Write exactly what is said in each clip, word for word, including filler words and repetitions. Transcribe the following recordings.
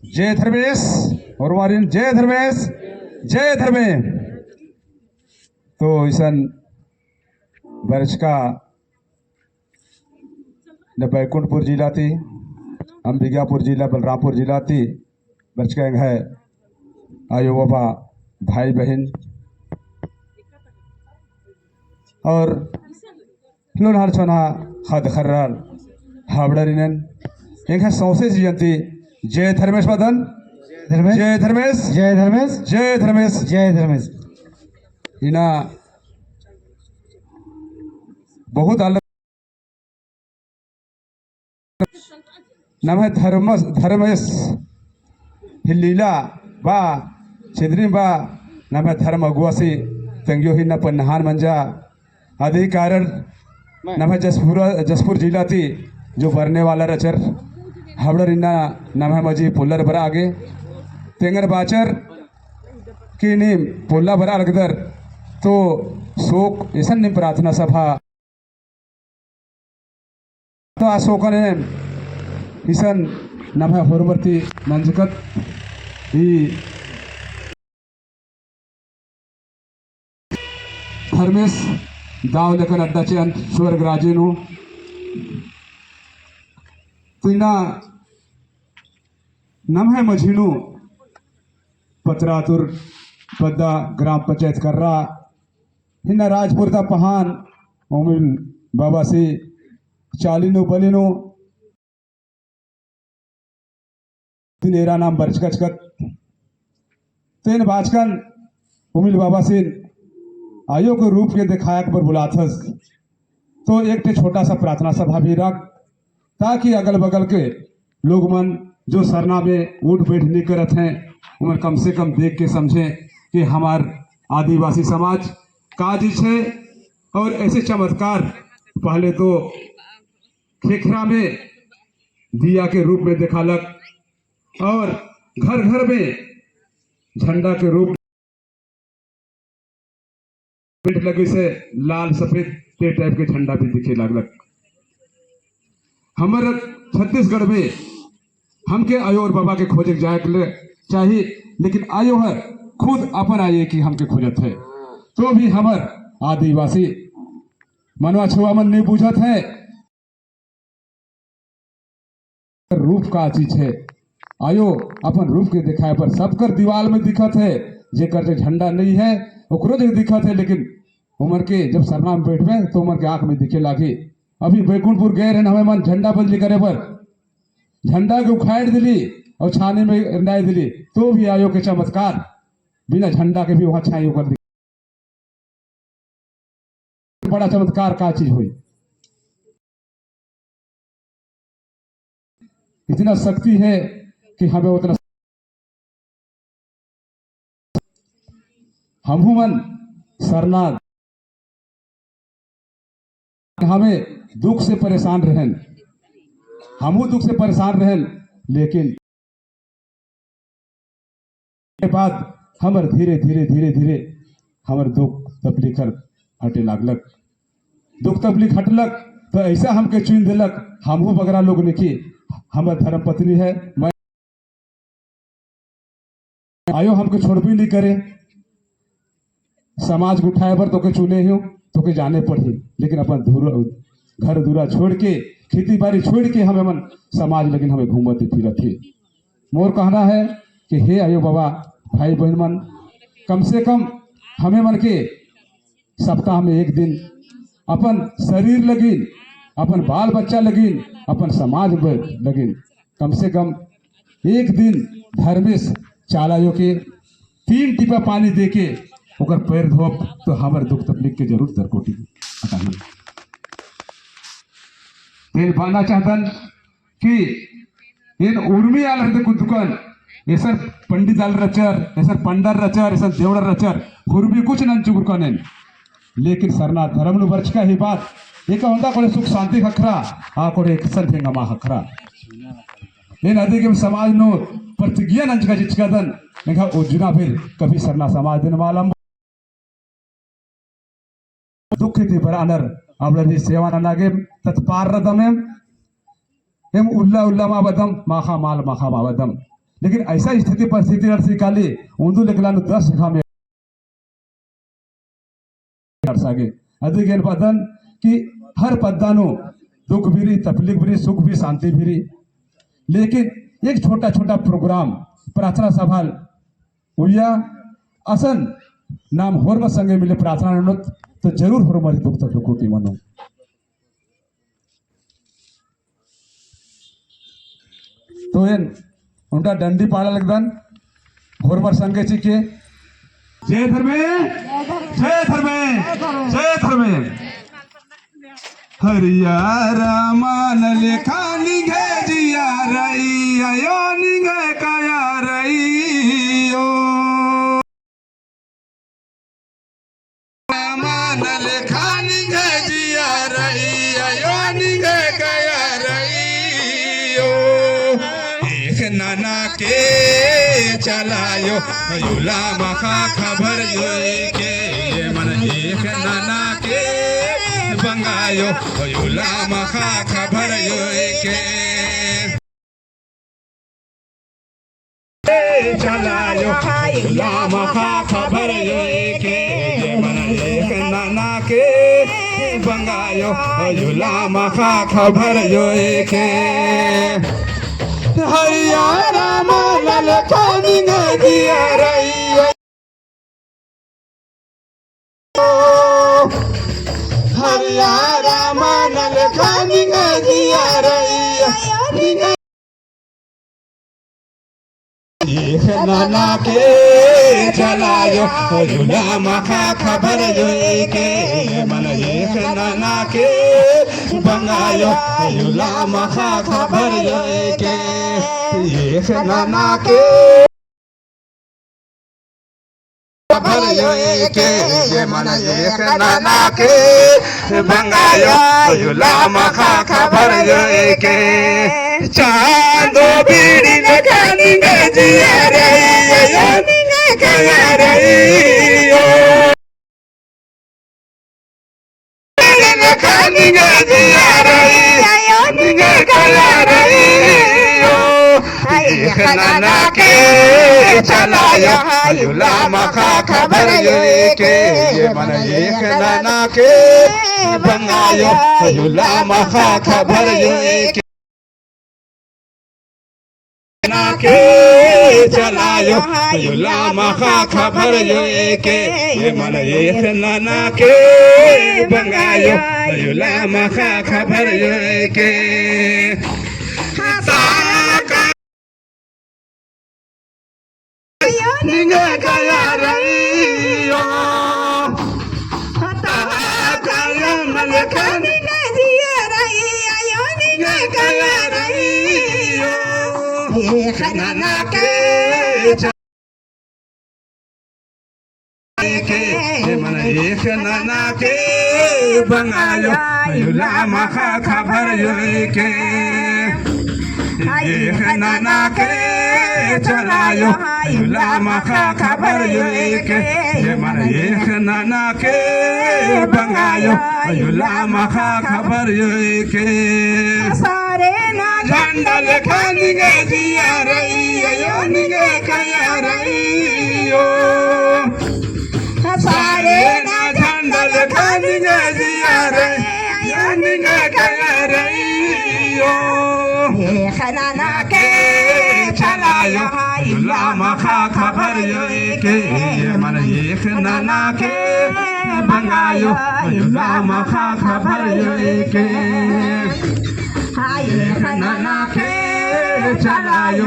जय धर्मेस, और मारिन जय धर्मेस, जय धर्मे। तो इसन बरचका न बैकुंठपुर जिला ती, अंबिकापुर जिला, बलरामपुर जिला ती बरचका एंग्है आयो बाबा, भाई बहिन और लोनहार छोन्हा ख़द्द ख़र्रर हाबड़र इन्नन एंग्है सौंसे जिया ती जय धर्मेस बअदन। धर्मेस। जय धर्मेस। जय धर्मेस। जय धर्मेस। जय धर्मेस। इन्ना बहुत आलर नम्है धर्मस, धर्मेस हिल्लीला बा, छिदरी बा, नम्है धर्म अगुवासी तंग्यो ही इन्ना पन्नहान मंजा। अदी कारण नम्है जसपुर, जसपुर जिला ती जो बरने वाला रहचर, हाबड़र इन्ना नम्है मझी पोल्लर बरआ गे। तेंगर बाचर कि नीम पोल्ला बरआ लगदर, तो सोक इसन नीम प्रार्थना सभा तो आ सोकन एम इसन नम्है होरमर ती नंजकत ई धर्मेस दव लेकन अड्डा चिअन स्वर्ग राजी नू। तो इन्ना नम्है मझी नू पतरातुर पद्दा ग्राम पंचायत कर्रा इन्ना राजपुर ता पहान उमिल बाबासी चाली नू बली नू तीन एरा नाम बरचका चिचकत तेन बाचकन उमिल बाबासिन आयो के रूप के देखायक बर बुलाथस। तो एक ठे छोटा सा प्रार्थना सभा भी रख, ताकि अगल बगल के लोग मन जो सरना में उठ बैठ नहीं करत हैं, उमन कम से कम देख के समझें कि हमार आदिवासी समाज का चीज है। और ऐसे चमत्कार पहले तो खेखरा में दिया के रूप में देखालक और घर घर में झंडा के रूप पेंट लगे से लाल सफेद ते टाइप के झंडा भी दिखे लागलक। हमर छत्तीसगढ़ में हमके आयो और बाबा के खोजे के जाए के ले चाही, लेकिन आयो है खुद अपन आए कि हमके खोजत है। तो भी हमर आदिवासी मनवा छुआ मन नहीं बूझत है। रूप का चीज है। आयो अपन रूप के दिखाए पर सबकर दीवाल में दिखत है, जेकर जे झंडा नहीं है, ओकरो जे दिखत है, लेकिन उमर के जब सरना में बैठबे, तो उमर के आँख में दिखे लागी। अभी बैकुंठपुर गए रहन, हमें मन झंडा बदली करे पर झंडा के उखाड़ दिली और छानी में रंडाई दिली, तो भी आयो के चमत्कार बिना झंडा के भी वहाँ छाई होकर दिखे। बड़ा चमत्कार का चीज हुई। इतना शक्ति है कि हमें उतना, हमहू मन सरना हमें दुख से परेशान रहन, हमहू दुख से परेशान रहन, लेकिन के बाद हमर धीरे, धीरे, धीरे, धीरे हमर दुख तकलीफ हर हटे लागलक। दुख तकलीफ हटलक, तो ऐसा हमके चुन देलक, हमहू बगरा लोग निकी, हमर धर्म पत्नी है, मैं आयो हमके छोड़बी नहीं करे। समाज के उठाए बर तोके चुने ही, तोके जाने पड़ही, लेकिन अपन धुर-, घर दूरा छोड़ के, खेती बाड़ी छोड़ के हमें मन समाज लगिन हमें घूमत ही फिरत ही। मोर कहना है कि हे आयो बाबा, भाई बहन मन, कम से कम हमें मन के सप्ताह में एक दिन अपन शरीर लगिन, अपन बाल बच्चा लगिन, अपन समाज बर लगिन कम से कम एक दिन धर्मेस चाला आयो के तीन टिपा पानी देके ओकर पैर धोअब, तो हमर दुख तकलीफ के जरूर दरकोटी हटाही। तेन पाना चाहतन कि एन उर्मी आलर दे कुद्दुकन, एसर पंडित आलर रचर, एसर पंडर रचर, एसर देवड़र रचर, हुरमी कुछ नन चुगुरकन एन। लेकिन सरना धर्म नू बरचका ही बात, एका होंदा कोड़े सुख शांति खखरा, आ कोड़े एकसन थे नमा खखरा। एन अदि के समाज नू प्रतिज्ञा नंजका चिचकादन, एंगा उज्जना फिर कभी सरना समाज दिन मालम दुख ती बरअनर अबड़र ही सेवा नना गे तत्पर रअदम एम। एम उल्ला उल्ला मा बअदम, माखा माल माखा मा बअदम। लेकिन ऐसा स्थिति परिस्थिति रअसी काली, उन्दु लेकला नू दस ख़ा में अड़सागे। अदिगे एन बअदन कि हर पद्दा नू दुख भी रई, तकलीफ भी रई, सुख भी, शांति भी रई। लेकिन एक छोटा छोटा program, प्रार्थना सभा उइया असन नाम होरमर संगे मिले प्रार्थना ननोत, तो जरूर होरमर दुख तकलीफ कुटी मनो। तो एन ओन्टा डंडी पाड़ा लगदन, होरमर संगे चिके। जय धर्मे, जय धर्मे, जय धर्मे। हरिया रामन लेखा निंग्है जिया रई, अयो निंग्है काया रई, ओ। रामन लेखा निंग्है जिया रई, अयो निंग्है काया रई, ओ। एक नना के चलायो, उल्ला मखा खबर योइके, ये मन एक नना के बंगायो, उल्ला मखा खबर योइके। चलायो, उल्ला मखा खबर योइके, ये मन एक नना के बंगायो, उल्ला मखा खबर योइके। हरिया रामन लेखा निंग्है जिया रई। हरिया रामन लेखा निंग्है जिया रई। एक नना के चलायो, उल्ला मखा खबर योइके, मन एक नना के बंगायो, उल्ला मखा खबर योइके, एक नना के खबर योइके, ये मन एक नना के बंगायो, उल्ला मखा खबर योइके। चांदो बीड़ी लेखा निंग्है जिया रई, अयो निंग्है काया रई, ओ। लेखा निंग्है जिया रई, अयो निंग्है काया रई, ओ। एक नना के चलायो, उल्ला मखा खबर योइके, ये मन एक नना के बंगायो, उल्ला मखा खबर योइके। नना के चलायो, उल्ला मखा खबर योइके, ये मन एक नना के बंगायो, उल्ला मखा खबर योइके। निंग्है काया रई, ओ। हता काया मन लेखा निंग्है जिया रई, अयो निंग्है काया रई, ओ। एक नना के के, ये मन एक नना के बंगायो, उल्ला मखा खबर योइके। एक नना के चलायो, उल्ला मखा खबर योइके। ये मन एक नना के बंगायो, उल्ला मखा खबर योइके। सारे ना झंडा लेखा निंग्है जिया रई, अयो निंग्है काया रई, ओ। सारे ना झंडा लेखा निंग्है जिया रई, अयो निंग्है काया रई, ओ। एक नना के चलायो, उल्ला मखा खबर योइके, ये मन एक नना के बंगायो, उल्ला मखा खबर योइके। एक नना के चलायो,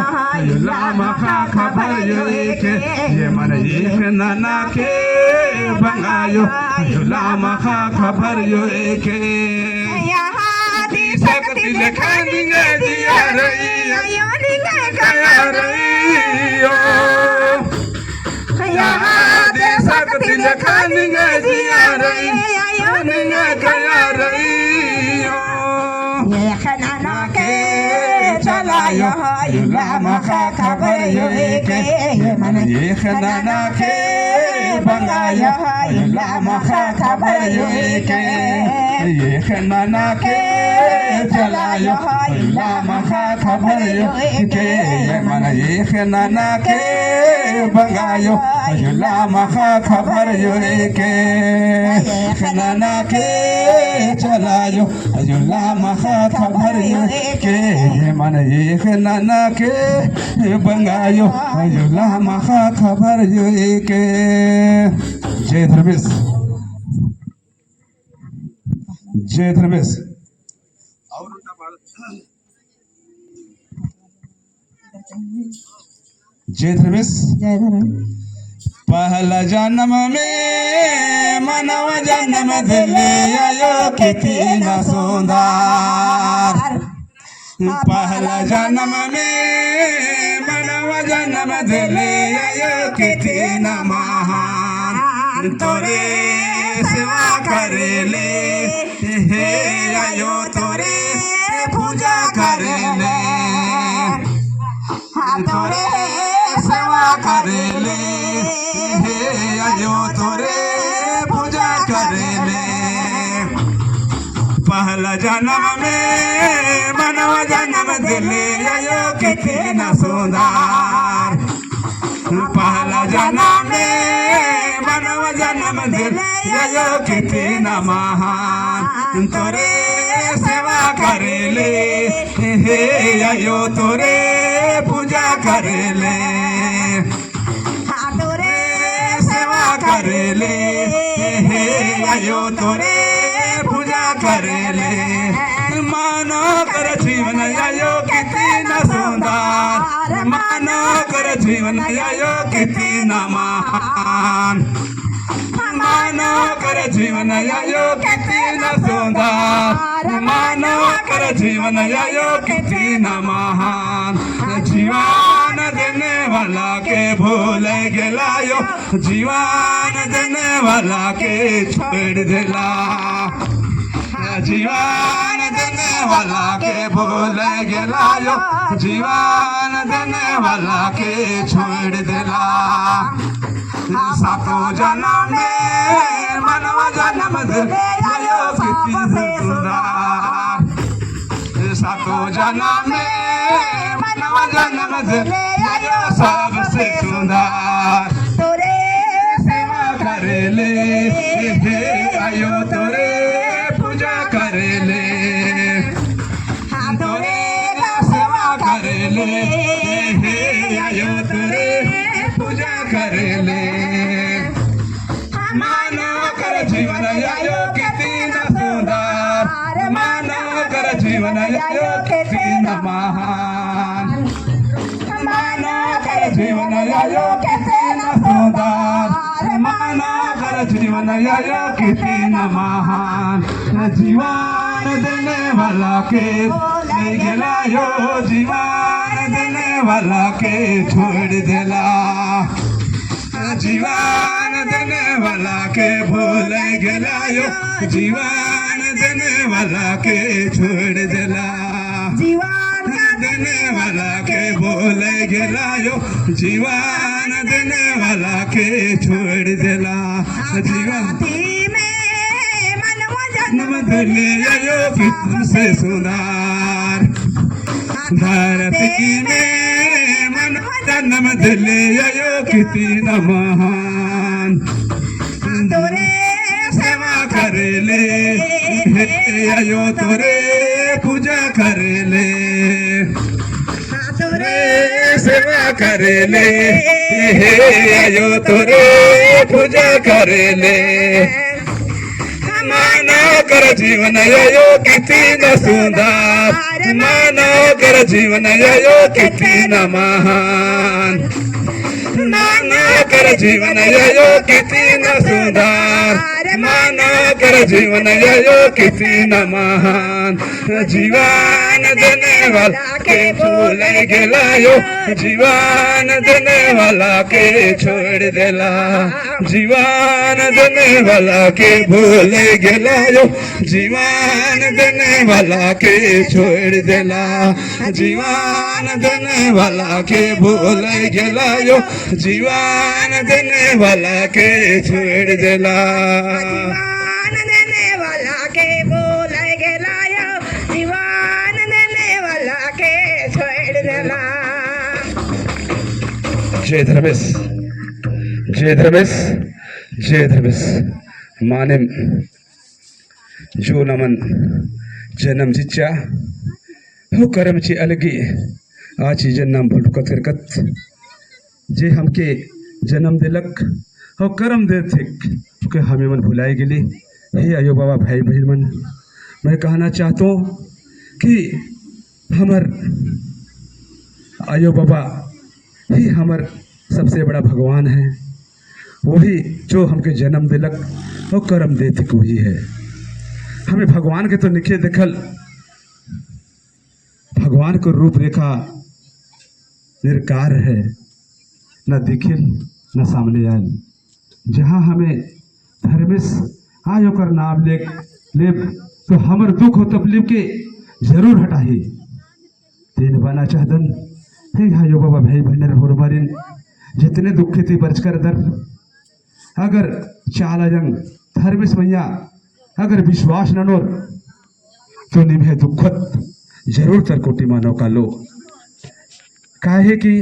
उल्ला मखा खबर योइके, ये मन एक नना के बंगायो, उल्ला मखा खबर योइके। यहाँ आदि शक्ति लेखा निंग्है जिया रई, अयो निंग्है काया रई, ओ। यहाँ आदि शक्ति लेखा निंग्है जिया रई, अयो निंग्है काया रई, ओ। एक नना के चलायो, उल्ला मखा खबर योइके, ये मन एक नना के बंगायो, उल्ला मखा खबर योइके। एक नना के चलायो, अयो लामा ख़ा खबर अयो के, मन एक नना के बंगायो, अयो लामा ख़ा खबर अयो के। एक नना के चलायो, अयो लामा ख़ा खबर अयो के, मन एक नना के बंगायो, अयो लामा ख़ा खबर अयो के। जय धर्मेस। जय धर्मेस। जय धर्मेस। जय धर्मेस। पहला जनम में मनवा जनम देले अयो कितना सुंदर। पहला जनम में मनवा जनम देले अयो कितना महान। तोरे सेवा करेले हे अयो तोरे पूजा करेले। तोरे सेवा करेले हे अयो तोरे पूजा करेले। पहला जनम में मनवा जनम देले अयो कितना सुंदर। पहला जनम में मनवा जनम देले अयो कितना महान। तोरे सेवा करेले हे अयो तोरे पूजा करेले। हाँ, तोरे सेवा करेले हे अयो तोरे पूजा करेले। मानव कर जीवन अयो कितना सुंदर। मानव कर जीवन अयो कितना महान। मानव कर जीवन अयो कितना सुंदर। मानव कर जीवन अयो कितना महान। जीवन देने वाला के भूल गेला अयो, जीवन देने वाला के छोड़ देला। जीवन देने वाला के भूल गेला अयो, जीवन देने वाला के छोड़ देला। सातो जनम में मनवा जनम देले अयो कितना सुंदर। सातो जनम में मनवा जनम देले अयो सबसे सुंदर। तोरे सेवा करेले हे अयो तोरे पूजा करेले। हाँ, तोरे सेवा करेले हे अयो तोरे पूजा करेले। मानव कर जीवन अयो कितना सुंदर। मानव कर जीवन अयो कितना महान। मानव कर जीवन अयो कितना सुंदर। मानव कर जीवन अयो कितना महान। जीवन देने वाला के भूल गेला अयो, जीवन देने वाला के छोड़ देला। जीवन देने वाला के भूल गेला अयो, जीवन देने वाला के छोड़ देला। जीवन देने वाला के भूल गेला अयो, जीवन देने वाला के छोड़ देला। जीवन धरती में मनवा जनम देले अयो कितना से सुंदर। धरती में मनवा जनम देले अयो कितना महान। तोरे सेवा करेले हे अयो तोरे पूजा करेले। तोरे सेवा करेले हे अयो तोरे पूजा करेले। मानव कर जीवन अयो कितना सुंदर। मानव कर जीवन अयो कितना महान। मानव कर जीवन अयो कितना सुंदर। मानव कर जीवन अयो कितना महान। जीवन देने वाला के भूल गेला अयो, जीवन देने वाला के छोड़ देला। जीवन देने वाला के भूल गेला अयो, जीवन देने वाला के छोड़ देला। जीवन देने वाला के भूल गेला अयो, जीवन देने वाला के छोड़ देला। जीवन देने वाला के बोलाय गेलायो, दीवान देने वाला के छोड़ देना। जय धर्मेस, जय धर्मेस, जय धर्मेस। मानिम जो नमन जनम चिच्चा, हो करम ची अलगी, आ चीजन नाम भुलकत करकत। जे हमके जनम देलक, हो करम देथिक, ओके हमें मन भुलाय गेली। हे अयो बाबा, भाई बहिन मन, मैं कहना चाहता हूँ कि हमर अयो बाबा ही हमर सबसे बड़ा भगवान है। वही जो हमके जनम देलक, हो करम देथिक वही है। हमें भगवान के तो निखे देखल, भगवान को रूप रेखा निरकार है, न दिखिल, न सामने आयल। जहाँ हमें धर्मेस आय ओकर नाम लेक लेब, तो हमर दुख और तकलीफ के जरूर हटाही। तेन बअना चाहदन, हे अयो बाबा, भाई बहिनर होरमारिन, जितने दुख ती बरचकर दर, अगर चाला जंग धर्मेस मइय्याँ अगर विश्वास ननोर, तो निम्है दुखत जरूर तरकोटी मानो कालो। काहे कि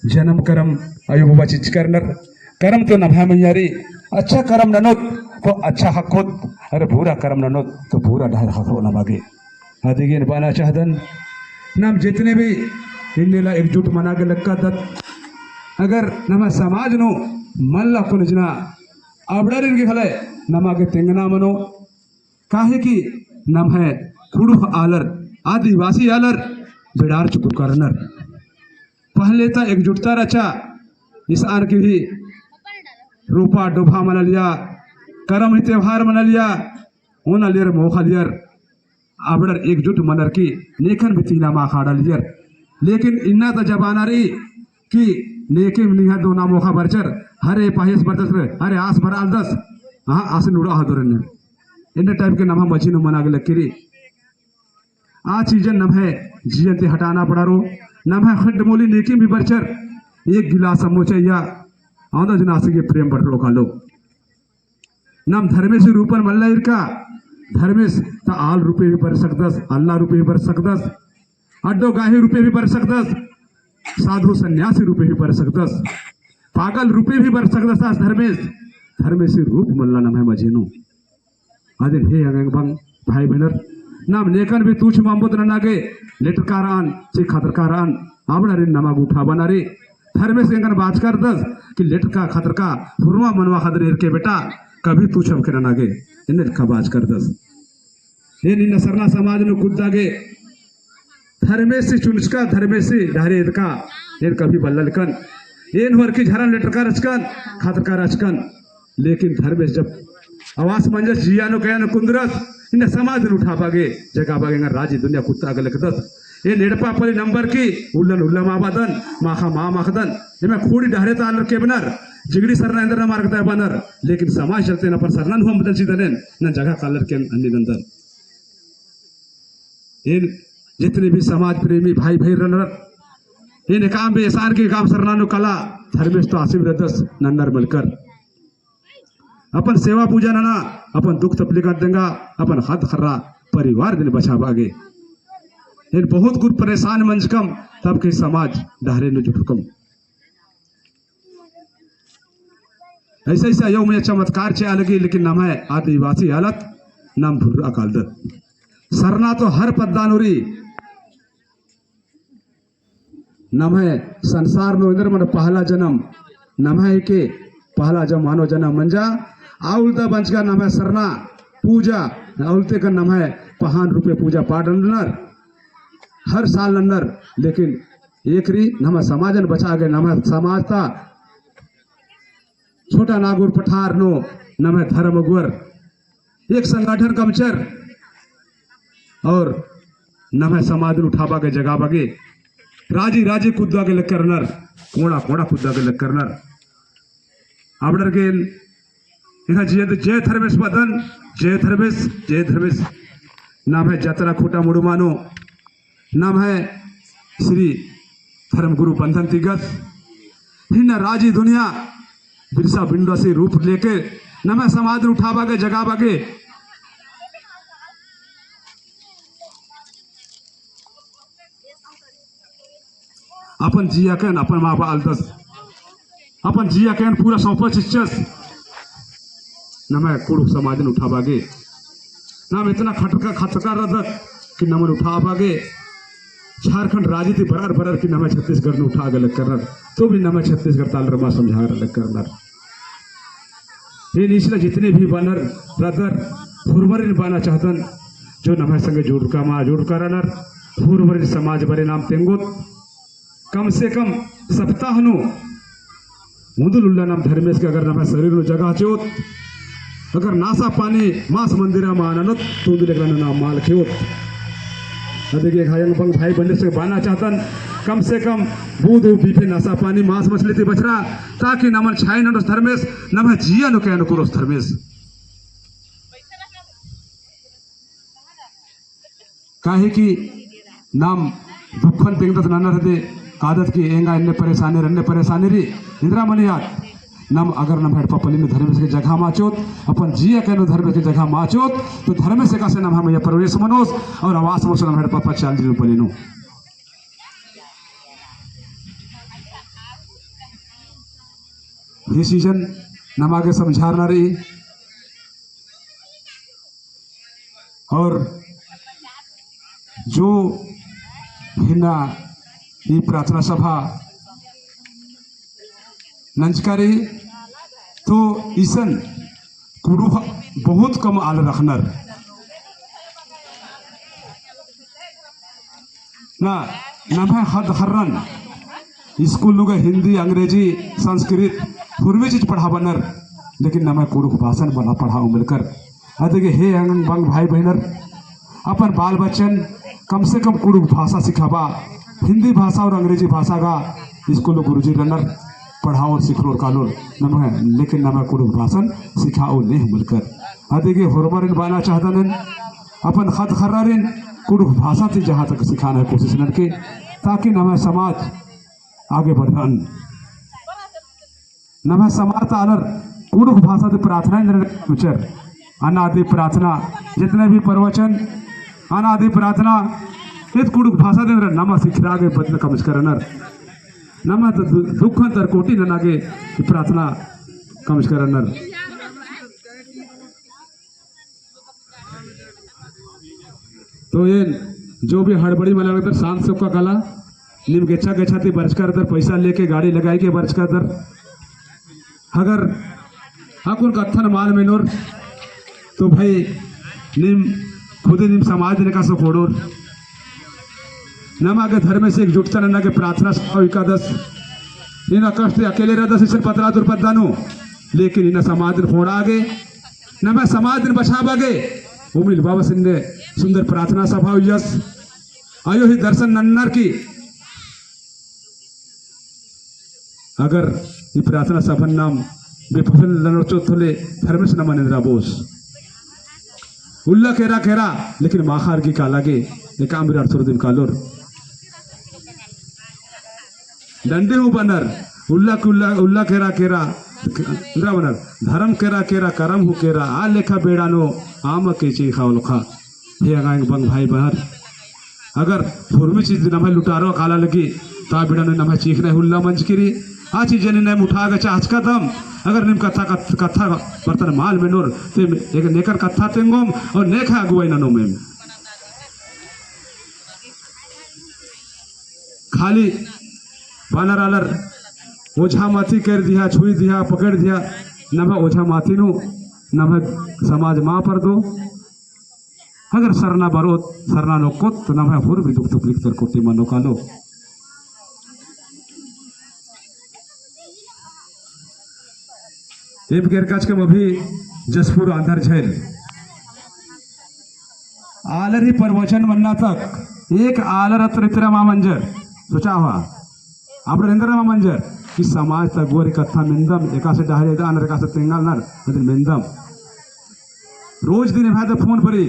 जनम करम अयो बाबा चिच्चकर नर, करम तो नम्है मइय्याँ रई। अच्छा करम ननोत तो अच्छा हक्कोत, अरे बुरा करम ननोत तो बुरा डहर हक्को नमा गे। अदिगेन बअना चाहदन, नाम जितने भी इन्नेला एकजुट मना गे लक्कादत, अगर नमा समाज नू मल्ला कुन जना अबड़ारिन गे खले नमा गे तेंगना मनो, काहे कि नम्है कुँड़ुख़ आलर, आदिवासी आलर बेड़ार चुकु करनर। पहले ता एकजुटता रहचा, इसान की ही रोपा डोभा मनालिया, करम ही त्योहार मनालिया, ओनालियर मोख़ालियर, अबड़र एकजुट मनर की नेकन भी तीना माख़ा डालियर। लेकिन इन्ना ता जमाना रई कि नेके निंग्है दोना मोख़ा बरचर, हरे पाहिस बरचर, हरे आस बरआलदस, हाँ, आस नुड़ा हदुरन। इन्ने type के नम्है मझी नू मना गे लक्की रई। आ चीजन नम्है जियन ती हटाना पड़ारो। नम्है खड्ड मोली नेके भी बरचर, एक गिलास अम्मो चइया, औंदा जना आसी गे प्रेम बरलो कालो। नाम धर्मेसी रूपन मल्ला इरका, धर्मेस ता आल रूपे भी बर सकदस, अल्ला रूपे भी बर सकदस, अड्डो गाही रूपे भी बर सकदस, साधु सन्यासी रूपे भी बर सकदस, पागल रूपे भी बर सकदस। आस धर्मेस, धर्मेसी रूप मल्ला नम्है मझी नू। अदिन हे अंग अंग बंग भाई बहिनर, नाम नेकन भी तुछ मम्बोत नना गे, लेटका रअन, चे खतरका रअन, अबड़ारिन नमा गे उठाबअना रई। धर्मेस एंगन बाचका रअदस कि लेटका खतरका हुरमा मनवा ख़द्दर एरके बेटा, कभी तुछ अमके नना गे, एन्ने लेखा बाचका रअदस। एन इन्ना सरना समाज नू कुद्दा गे धर्मेसी चुनचका, धर्मेसी डहरे एदका, एन कभी बल्ला लेकन। एन होरखी झरन लेटरका रहचकन, खतरका रहचकन। लेकिन धर्मेस जब आवास मंजस, जिया नू कया नू कुन्दरस, इन्ना समाज नू उठाबआ गे, जगाबआ गे एंगन राजी दुनिया कुत्ता गे लकदस। एन एड़पा पल्ली नम्बर की उल्लन उल्ला मा बादन, माखा मा माखदन। एमा खूड़ी डहरे ता आलर केबनर, जिगड़ी सरना एन्देर ना मार्ग ता बअनर, लेकिन समाज चलते ना पर सरना नू हम बदल चिदन एन, ना जगह कालर के अन्नी नन्दन। एन जितने भी समाज प्रेमी भाई भाई रअनर, एन एकअम भी एसार की एकअम सरना नू कला, धर्मेस तो आसिम रअदस नन्नर मलकर। अपन सेवा पूजा नना, अपन दुख तकलीफ तेंगा, अपन ख़द्द ख़र्रा परिवार दिन बछाबआ गे। एन बहुत कुछ परेशान मंजकम, तब के समाज डहरे नू जुटकम। ऐसा ऐसा अयो मइय्याँ चमत्कार चिआ लगी, लेकिन नम्है आदिवासी आलत नाम भुर्रा कालदत। सरना तो हर पद्दा नू रई। नम्है संसार नू एन्देर मनो पहला जनम, नम्है के पहला जनम मानव जनम मंजा। आउल ता बंचका नम्है सरना पूजा, आउल ता का नम्है पहान रूपे पूजा पाठ नन्नर, हर साल नन्नर। लेकिन एकरी नम्है समाजन बछाबआ गे, नम्है समाज ता छोटा नागुर पठार नू नम्है धर्म अगुवर एक संगठन कमचर और नम्है समाजन उठाबआ गे, जगाबआ गे, राजी राजी कुद्दा गे लक्करनर, कोड़ा कोड़ा कुद्दा गे लक्करनर। अबड़र गे एन इन्ना जिया ती जय धर्मेस बअदन, जय धर्मेस, जय धर्मेस। नम्है जतरा खूँटा मुड़मा नू नम्है श्री धर्मगुरु बंधन तिग्गस, इन्ना राजी दुनिया बिरसा मुंडासी रूप लेके नम्है समाजन उठाबआ गे, जगाबआ गे। अपन जिया केन अपन माँ बाप आलदस, अपन जिया केन पूरा सौंपा चिच्चस। नम्है कुँड़ुख़ समाजन उठाबआ गे नाम इतना खटका खतरका रअदत कि नमन उठाबआ गे झारखंड राजी ती बरअर बरअर कि नम्है छत्तीसगढ़ नू उठाबआ गे लक्करनर, तो भी नम्है छत्तीसगढ़ ता आलर मल समझाबआ गे लक्करनर। एन इसला जितने भी बअनर रअदर, होरमरिन बअना चाहदन, जो नम्है संगे जुड़का मा जुड़का रअनर, होरमरिन समाज बारे नाम तेंगोत, कम से कम सप्ताह नू उन्दुल उल्ला नाम धर्मेस गे अगर नम्है शरीर नू जगह चिओत, अगर नासा पानी मास मंदिरा मा ननोत, तो उन्दुल एकला नाम मल खेओत। अदिगे एंग बंग भाई बहिनर से बअना चाहदन, कम से कम बुध बिफे नासा पानी मास मछली ती बछरा, ताकि नमन छाई ननोस धर्मेस, नम्है जिया नू कया नू कुरोस धर्मेस। काहे कि नाम दुखन तेंगदत ननर हदे, कादत कि एंगा एन्ने परेशानी रई, एन्ने परेशानी रई, इन्द्रा मनी आद। नाम अगर नम्है एड़पा पल्ली नू धर्मेस गे जगह मा चिओत, अपन जिया केन नू धर्मेस गे जगह मा चिओत, तो धर्मेस एकासे नम्है मइय्याँ प्रवेश मनोस और आवास मनोस नम्है एड़पा पल्ली नू। ये season नमा गे समझारना रई। और जो हिन्ना ई प्रार्थना सभा नंजका रई, तो इसन कुँड़ुख़ बहुत कम आलर अख़नर। ना, नम्है ख़द्द ख़र्रन स्कूल नू गा हिंदी, अंग्रेजी, संस्कृत, हुरमी चीज पढ़ाबअनर, लेकिन नम्है कुँड़ुख़ भाषन बला पढ़ाओ मिलकर। अदिगे हे एंग बंग भाई बहिनर, अपन बाल बच्चन कम से कम कुँड़ुख़ भाषा सिखाबआ, हिंदी भाषा और अंग्रेजी भाषा गा स्कूल नू गुरुजी रअनर, पढ़ाओर सिखरोर कालोर, नम्है, लेकिन नम्है कुँड़ुख़ भाषन सिखाओ नेह मिलकर। अदिगे होरमरिन बअना चाहदन, अपन ख़द्द ख़र्रारिन कुँड़ुख़ भाषा ती जहाँ तक सिखाना है कोशिश ननके, ताकि नम्है समाज आगे बढ़रन। नम्है समाज ता आलर कुँड़ुख़ भाषा ती प्रार्थना ननर कमचर। अनादि प्रार्थना, जितने भी प्रवचन, अनादि प्रार्थना, ईद कुँड़ुख़ भाषा ती नम्है सिखरआ गे बदन कमचकर रअनर। नम्है दु-, दुखन तर कोटि नना गे प्रार्थना कमचकर रअनर। तो एन जो भी हड़बड़ी मला लगदर शांत से ओक्का काला, नीम गेच्छा गेच्छा ती बरचका रअदर, पैसा लेके गाड़ी लगाई के बरचका रअदर। अगर अक्कुन कत्थन मल मेनोर, तो भाई नीम खुदे नीम समाज नू एकासे ख़ोंड़ोर। नमा गे धर्मेस एकजुटता नना गे प्रार्थना सभा एकादस। इन्ना कष्ट ती अकेले रअदस इसन पतरातुर पद्दा नू, लेकिन इन्ना समाजन ख़ोंड़आ गे, नम्है समाजन बछाबआ गे, उमिल बाबस इन्ने सुंदर प्रार्थना सभा उइयस। अयो ही दर्शन नन्नर की अगर ई प्रार्थना सभन नाम बेफसल ननोर चिओत होले धर्मेस नमन एन्दरा बओस। उल्ला केरा केरा, लेकिन माख़ा अरगी काला गे, एकाम बिरा अड़सर दिम कालोर। डंडी हूँ बअनर, उल्ला, उल्ला, उल्ला केरा केरा, एन्दरा बअनर, धरम केरा केरा, करम हूँ केरा, आ लेखा बेड़ा नू, आम के चीख़ा ओलख़ा। हे एंगा एंग बंग भाई बहिनर, अगर हुरमी चीज नम्है लुटारो काला लगी, ता बेड़ा नू नम्है चीख़ना उल्ला मंजकी रई। आ चीजन नम उठा गे चाहचका दम, अगर नीम कत्था, कत्थ-, कत्था बर्तन मल मेनोर, ते एक नेकर कत्था तेंगोम और नेखा अगुवाई ननोम एम। खाली बअनर आलर ओझा माथी कर दिहा, छुई दिहा, पकड़ दिहा, नम्है ओझा माथी नू नम्है समाज मा परदो। अगर सरना बरओत, सरना नू ओक्कोत, तो नम्है हुरमी दुख तकलीफ तर कोटि मनो कालो। एम केरकाचकम अभी जसपुर आंधर झैल। आलर ही प्रवचन मन्ना तक एक आलर अत्र इतरा मा मंजर। सोचा हुआ। आबड़र एन्दरा मा मंजर कि समाज ता अगुवर ही कत्था मेन्दम, एकासे डहरे दानर, एकासे तेंगालनर, अदिन मेन्दम। रोज दिन एम्है ता फोन परी,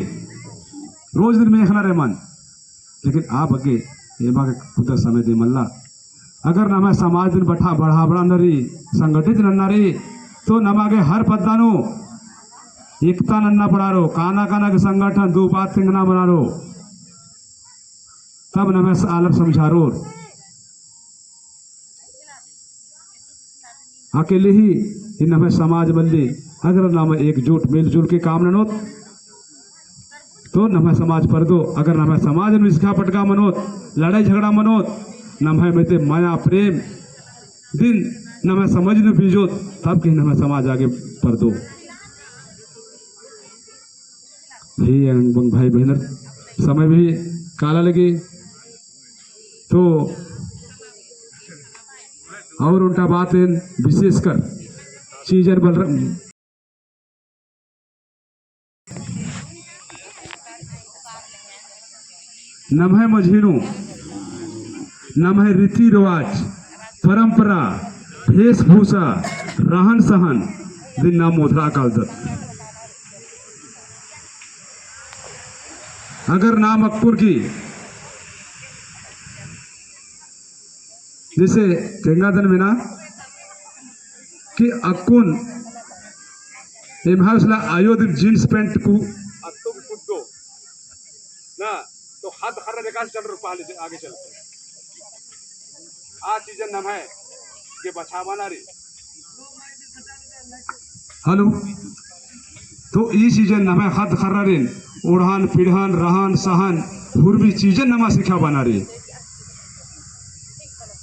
रोज दिन मेखनर एमन। लेकिन आ बग्गे एमा गे खुद समय दे मल्ला। अगर नम्है समाज दिन बठा बढ़ाबड़ा नना रई, संगठित नना रई, तो नमा गे हर पद्दा नू एकता नन्ना पड़ारो, काना काना गे संगठन दू बात तेंगना मनारो। तब नम्है आलर समझारोर। अकेले ही ई नम्है समाज मल्ली। अगर नाम एकजुट मिलजुल के काम ननोत, तो नम्है समाज परदो। अगर नम्है समाज नू हिसका पटका मनोत, लड़ाई झगड़ा मनोत, नम्है मइय्याँ मया प्रेम दिन नम्है समाज नू बीजोत, तब कहीं नम्है समाज आगे परदो। ही अंग बंग भाई बहिनर, समय भी काला लगी, तो और ओन्टा बात एन विशेषकर चीजन बलर नम्है मझी नू नम्है रीति रिवाज, परंपरा, भेषभूषा, रहन सहन दिन नाम मोधरा कालदत। अगर नाम अक्कुन की जैसे तेंगादन मेना कि अक्कुन एम्है उसला आयो दिम jeans pant कु अत्तो कुद्दो ना, तो ख़द्द ख़र्रा बेकार चल रहा पहले से आगे चल। आ चीजन नम्है के बछाबअना रई। Hello। तो ई चीजन नम्है ख़द्द ख़र्रारिन ओढ़न, पिढ़न, रहन, सहन, हुरमी चीजन नमा सिखाबअना रई।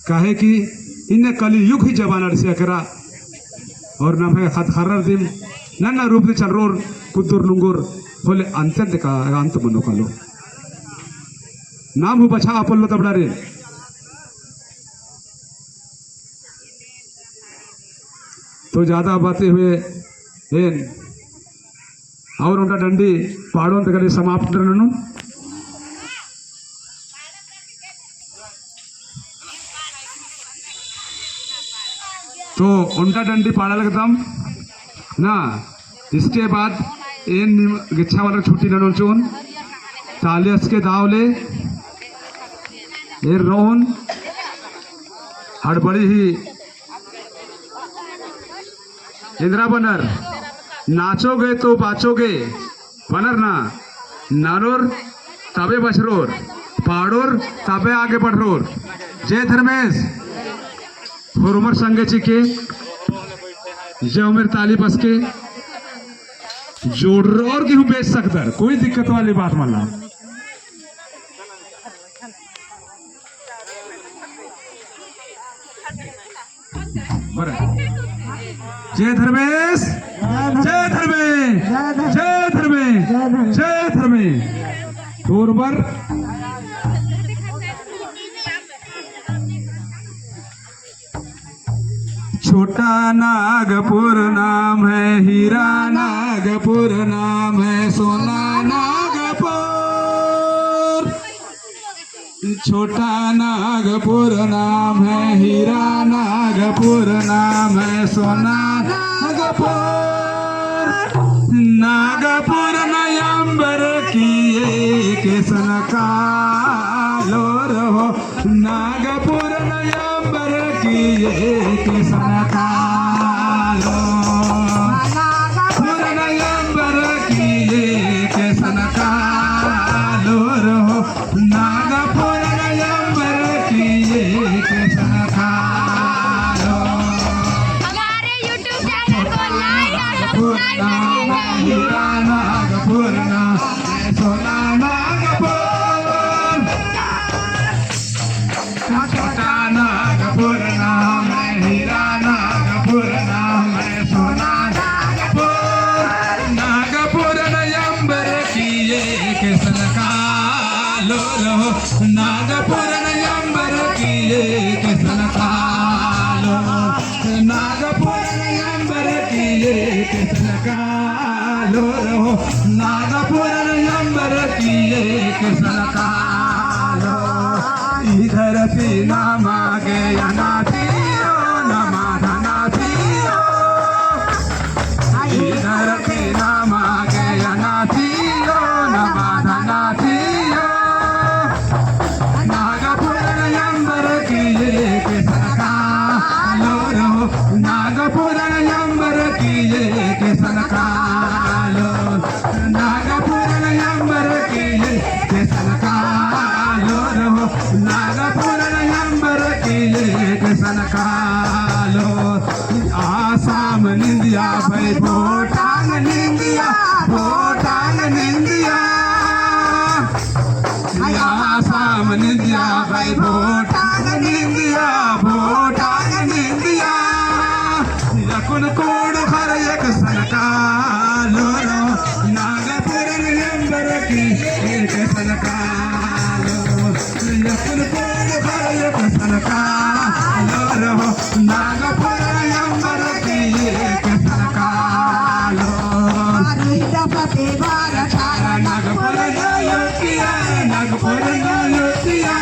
काहे कि इन्ने कलयुग ही जमाना रई से एकरा। और नम्है ख़द्द ख़र्रार दिम नन्ना रूप ती चलरोर, कुद्दोर लुंगोर, होले अंतन देखा, अंत मनो कालो। नाम हूँ बछाबआ पोल्लो तबड़ारिन। तो ज्यादा बातें हुए एन और ओन्टा डंडी पाड़ोन तक समाप्त ननोन। तो ओन्टा डंडी पाड़ा लगदम ना, इसके बाद एन निम गेच्छा वाला छुट्टी ननोन चिओन। ताली असके दाव ले एन रओन हड़बड़ी ही एन्दरा बअनर, नाचोगे तो बाचोगे बअनर ना, ननोर तबे बछरोर, पाड़ोर तबे आगे बढ़रोर। जय धर्मेस, होरमर संगे चिके, जय उमेर ताली बअसके, जोड़रोर की हूँ बेच सकदर, कोई दिक्कत वाली बात मल्ला। बरन। जय धर्मेस, जय धर्मेस, जय धर्मेस, जय धर्मेस। तोर बर। छोटा नागपुर नाम है, हीरा नागपुर नाम है, सोना नागपुर। छोटा नागपुर नाम है, हीरा नागपुर नाम है, सोना नागपुर। नागपुर नयम्बर की एक सनकालो रहो, नागपुर नयम्बर की एक सनकालो, नागपुर नयम्बर की एक सनकालो रहो, नागपुर नयम्बर की एक सनकालो। हमारे YouTube channel को like और subscribe करिएगा। हीरा नागपुर ना, सोना नागपुर। छोटा नागपुर नाम है, हीरा नागपुर नाम है, सोना नागपुर। नागपुर नयम्बर की एक सनकालो रहो, नागपुर नयम्बर की एक सनकालो, नागपुर नयम्बर की एक सनकालो रहो, नागपुर नयम्बर की एक सनकालो। इधर सीना मागे अनाथियो, नमाधनाथियो। इधर सीना मागे अनाथियो, नमाधनाथियो। नागपुर नयम्बर की एक सनकालो रहो, नागपुर नयम्बर की एक सनकालो, नागपुर नयम्बर की एक सनकालो रहो, नागपुर नयम्बर की एक सनकालो। आलो, आसाम निंदिया भाई, भूटान निंदिया, भूटान निंदिया। आसाम निंदिया भाई, भूटान निंदिया, भूटान निंदिया। अक्कुन कुँड़ुख़र एकसन कालो रओ, नागपुरन अम्बरकी एकसन कालो। अक्कुन कुँड़ुख़र एकसन कालो रओ, नागपुरन अम्बरकी एकसन कालो। नागपुरन अयोध्या, नागपुरन अयोध्या।